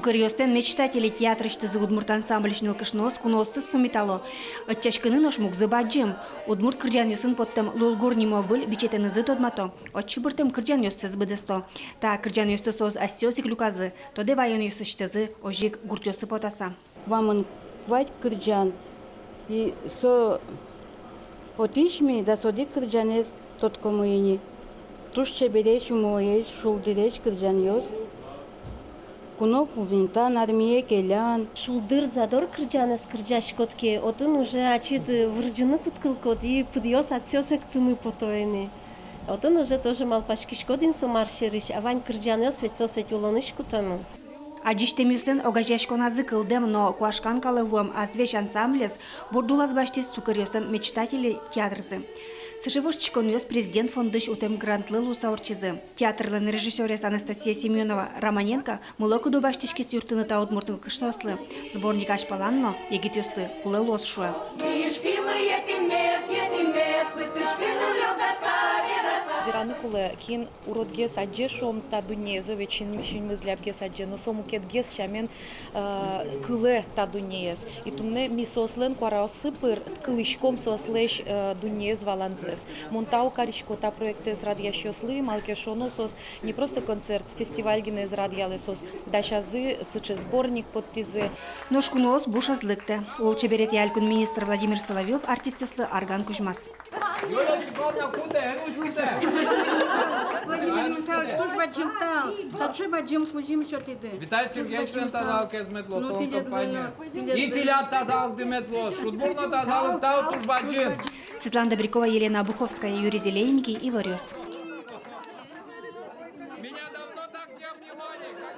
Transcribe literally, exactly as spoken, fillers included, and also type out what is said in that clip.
«Сукыръёслэн мечтатели» театрысьтызы удмурт ансамбльысь нылкышноос куноосыз пумитало. Ӧтчаськыны нош мугзы бадӟым. Удмурт кырӟанъёсын поттэм «Лулгур» нимо выль бичетэнызы тодмато, отчы быртэм кырӟанъёссэс быдэсто. Та кырӟанъёсты соос асьсэос ик люказы, тодэ ваёнъёсысьтызы, озьы ик гуртъёсы потаса. Куамын куать кырӟан, и со отысь ми дас одӥг кырӟанэз тодӥськомы ини. Туж чебересь, умоесь, шулдыресь кырӟанъёс. «Куно пумитан», «Армие келян». Шулдыр, задор кырӟанэз кырӟаськод ке, отын уже ачид вырӟыны кутскылӥськод, и пыдъёс асьсэос эктыны пото ини. Отын уже тоже малпаськиськод ини со мар сярысь, а вань кырӟанъёс ведь, соос ведь улонысь кутэмын. Адӟисьтэмъёслэн огазеяськоназы кылдэм но куашкан калэ вуэм «Азвесь» ансамблез бурдулаз басьтӥз «Сукыръёслэн мечтатели» театрзы. Сыӵе воштӥськонъёс Президент фондысь утэм грантлы луыса ортчизы. Театрлэн режиссёрез Анастасия Семёнова-Романенко мылокыдо басьтӥськиз юрттыны та удмурт нылкышноослы. Сборник азьпалан но егитъёслы кулэ луоз, шуэ. Вераны кулэ, кин уродгес адӟе, шуом, та дуннеез, ведь син-, синмыз лябгес адӟе, но со мукетгес сямен, э, кылэ та дуннеез. И туннэ ми соослэн куараоссы пыр кылӥськом соослэсь, э, дуннеез валанзэс. Мон тау карисько та проектэз радъясьёслы, малы ке шуоно, соос не просто концерт, фестиваль гинэ ӧз радъялэ, соос дасязы, сыӵе сборник поттӥзы. Нош куноос буш ӧз лыктэ. Лулчеберетъя элькун министр Владимир Соловьёв артистъёслы арган кузьмаз. Юлия Степановна, кутэ, эн уж кутэ. Владимир Михайлович, туж бадӟым тау, таӵе бадӟым кузьым сётӥды. Виталий Сергеевичлэн тазалыкез мед луоз, ну, солэн тӥледлы, компания. Ну, тӥледлы. И тӥляд тазалыкды мед луоз, шудбур но тазалык, тау туж бадӟым. Светлана Добрякова, Елена Обуховская, Юрий Зелененький, «Иворъёс». Меня давно так не обнимали, как